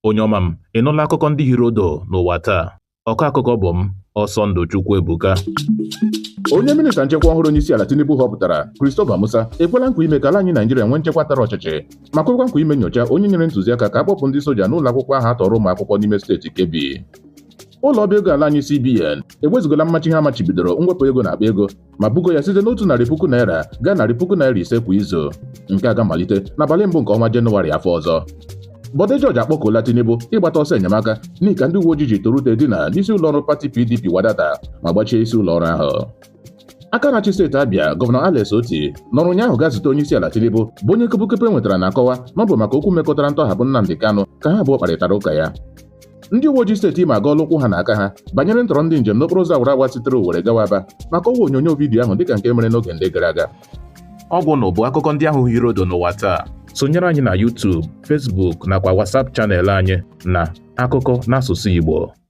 Onye ọma m, ị nụla akụkọ ndị hiri odo n'ụwa taa? Ọkọ akụkọ bụ m, Ọsọndụ Chukwuebuka. Onye minista nchekwa ọhụrụ onye isi ala Tinubu họpụtara, Christopher Musa, ekwela nkwa ime ka ala anyị Naijiria nwee nchekwa tara ọchịchị, ma kwekwa nkwa ime nyocha onye nyere ntụziaka ka a kpọpụ ndị soja n'ụlọ akwụkwọ ahụ a tọrọ ụmụ akwụkwọ n'ime steeti Kebbi. Ụlọ ọba ego ala anyị CBN ewezugala mmachi ha machibidoro mwepụ ego na akpa ego ma bugo ya site n'100,000 naira gaa ₦500,000 kwa izu. Nke a ga-amalite n'abalị mbụ nke ọnwa Jenụwarị afọ ọzọ. Bode George akpọkuola Tinubu ịgbata ọsọ enyemaka n'ihi ka ndị uwe ojii ji Torute dina n'isi ụlọọrụ pati PDP Wadata ma gbachie isi ụlọọrụ ahụ. Aka na-achị steeti Abịa, Gọvanọ Alex Otti, nọrọ ụnyaahụ gaa zute onye isi ala Tinubu, bụ onye kepụkepụ e nwetara na-akọwa na ọ bụ maka okwu mekọtara ntọhapụ Nnamdi Kanu ka ha abụọ kparịtara ụka ya. Ndị uwe ojii steeti Imo agọọla ụkwụ ha na aka ha banyere ntọrọ ndị njem n'okporo ụzọ awara awa sitere Owerri gawa Aba ma kọwaa onyonyo vidiyo ahụ dịka nke mere n'oge ndị gara aga. Ọ gwụ na bụ akụkọ ndị ahụ hiri odo n'ụwa taa. Sonyere anyị na YouTube, Facebook nakwa WhatsApp channel anyị na Akụkọ n'asụsụ Igbo.